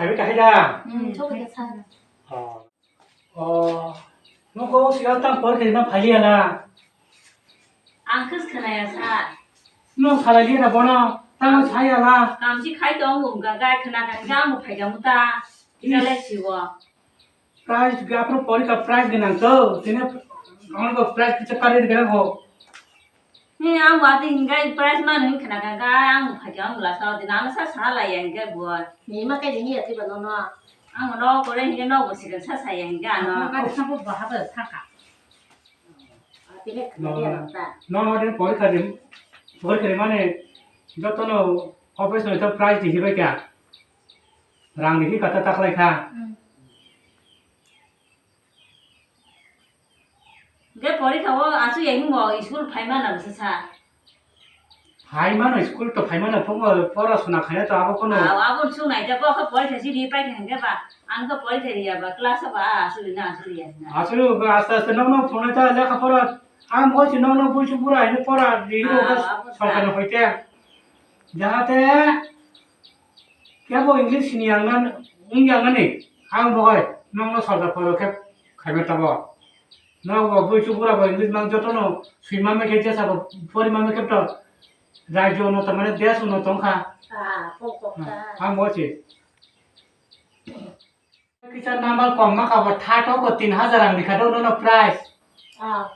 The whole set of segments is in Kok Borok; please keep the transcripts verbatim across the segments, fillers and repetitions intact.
Hai kahai da? Hmm, chok da sa. Oh. Oh. Nokho sigal tam por khe na phali ala. Ang khis khnaya sa. No salai na bono. Tamo sai ala. Kamsi khai tong um ga ga khna kan ga mo phai ga muta. Kisa le siwo. Prize ga pro porikha prize gwnang to. Tini ang prize kisa kari gwnang ho. Ni ang wati hingai prize manu hin khna kha, ang phai ang bwla sa, din ang sa sa lai ya hingai bo. Ni ma kai ni ya ti ba no no. Ang no kore hingai no bo sigan sa sa ya hingai ano. Ang ka sa bo ba ha ba sa ka. Ati le khna ya no ta. No no din porikha din. Porikha din mane joto no office no to prize di hibai kya. Rang di hi kata tak lai kha. Hmm. Ge porikha o asu ya himo school phaima na bwsa sa. Phaima no school to phaima no phungo pora suna khaina to abo kono. Aw, abo sung nai ja bo kha porikha si ri pai kha ge ba. Ang kha porikha ri ya ba class ba asu ri na asu ri ya na. Asu ri ba asta asta nong nong phunai ta lekha pora. Ang bo si nong nong bui su pura ini pora ri ro ga sorkar no hoite. Jahate Kebo English sini yang nan, wng yang nani, ang bohoi, nong no sorkar poro khe khaiba tabo. Nong bo bui chubura bo English mang joto no, sui mame khe jesa bo, pori mame khe to, rajyo no tamane desh no tongkha. Ah, kok kok ta. Ang bo si. Kisa number kom ma kabo third ko tin hajar ang rikha do no price. Ah.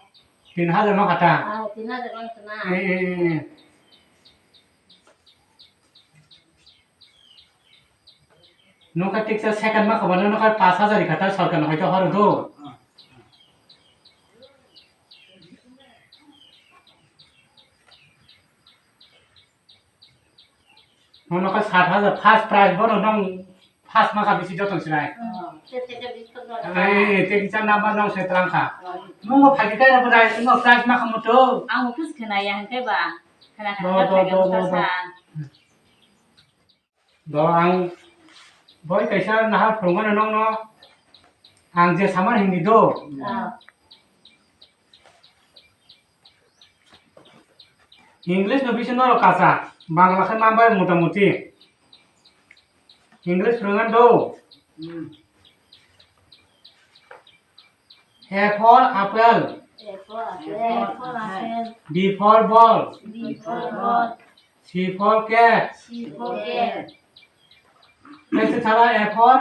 Tin hajar ma kata. Ah, tin hajar ma kata. Eh, eh, eh. Nokha tiksa second ma kabo nokha paanch hajar rikha ta sorkar no hoito horo do. Nono kha sat hajar first prize bono nong first ma kha bisi joto sinai. Oh, te, te, te, bisi joto. Eh, te kisa number nong se tlang kha. Oh. Nungo phagi kai rabo dai, nungo prize ma kha muto. Ang office khna ya hingke ba. Khna Do, khna do, phagi do, do, do. Sa. Do ang boi kaisa nahar phungo nong no. Ang je samar hindi do. Ah. English no bisi norok kacha, Bangla khe manbai mota moti. English phwrwngna do. Hmm. A for apple. A for apple. A for apple. B for ball. B for ball. C for cat. C for cat. Next thala A for?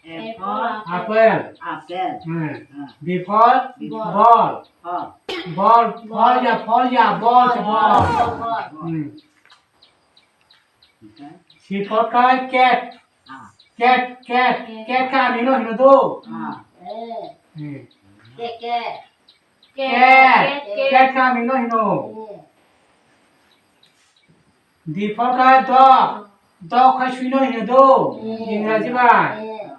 A for apple. Apple. Hmm. Ah. B for ball. Ball. Ball. Ball. Ball ya, ball ya, ball se ball. Ball. Hmm. Okay. C for kai cat. Ah. Cat, cat, cat. Cat ka ani no hino do. Ah. Eh. Hmm. Cat, cat. Cat. Cat. Cat ka ani no hino. Hmm. D for kai dog. Dog kai suino hino do. Hmm. Ingraji bai. Hmm.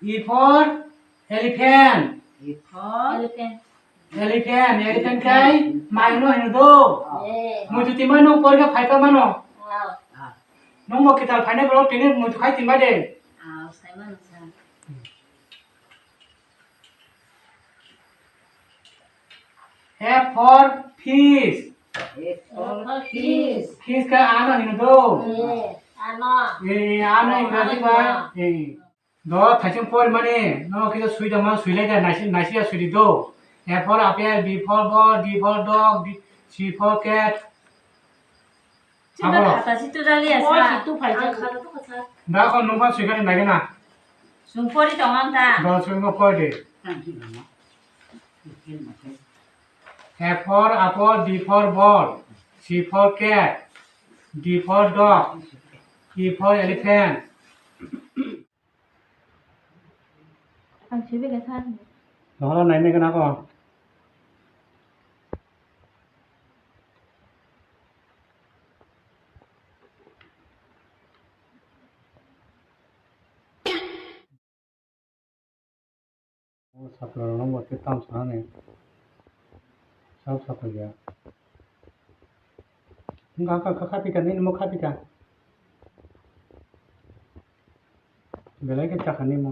E for elephant. E for elephant. Elephant, elephant kai maino hino do. Eh. Muitu tima nung porga phaipa mano. Ah. Nung mo kital phainai borok tini muitu khai tima de. Ah, sai mano sa. F for fish. F for fish. Fish ka ano hino do. Eh, ano. Eh, ano Ingraji ba. Eh. Do thaising pori mani, no kisa sui da ma sui lai da, naisi, naisi ya sui di do. F for apple, B for ball, D for dog, D, C for cat. Chimba abo. Khata si tu jali asa. Oi, si tu phai jali. Ang khata tu khata. Da kon nungkha sui kani nagi na. Sung pori tong ang ta. Do sui mo pori. F for apple, D for ball, C for cat, D for dog, E for elephant. Ang sibile sa. Nohoro nainai gana ko. O sapla rok no bo khe tam sanani. Sab sapla ya. Wngkha, wngkha, wngkha, khapi kha, nini mo khapi kha. Belai khe chakha nini mo.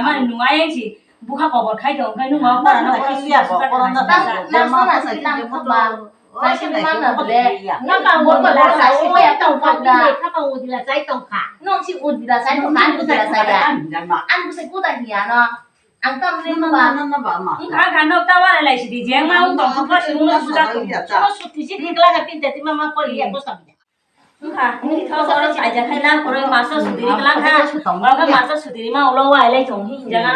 Ama nung ayang si bukha kobor khai tong khai nung ma pora na pora suya suya suya. Nang sana si nang khamba. Nang si mang na ble. Nang ka mo ko la sai si ya tong kha. Khamba udila sai tong kha. Nong si udila sai tong kha, udila sai ya. Ang bu sai kuda hiya no. Ang tam le ma ba. Ang kha kha nok ta wa lai si di jeng ma ung tong kha si ung suda tong. Suti si di kla ka pin te ti ma ma ko liya ko sam. Ang kha ni tho ko ro sai ja khai na ko ro ma so suti di kla kha. Ba kha ma so suti di ma ulo wa lai tong hi ja na.